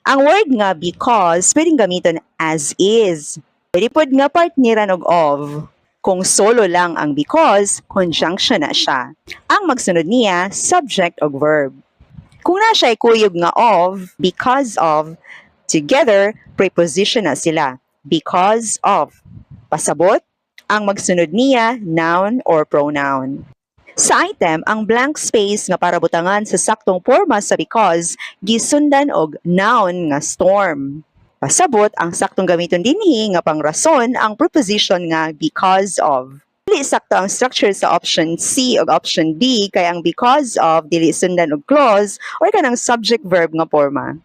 Ang word nga "because" pwedeng gamiton as is. Pwede pod nga partneran og "of." Kung solo lang ang "because", conjunction na siya. Ang magsunod niya, subject og verb. Kung naa siya kuyog nga "of", "because of", together, preposition na sila. "Because of." Pasabot, ang magsunod niya, noun or pronoun. Sa item, ang blank space nga para butangan sa saktong porma sa "because" gisundan og noun nga "storm". Pasabot, ang saktong gamiton dinhi nga pangrason ang preposition nga "because of". Dili sakto ang structure sa option C ug option D kay ang "because of" dili sundan og clause or kanang subject verb nga porma.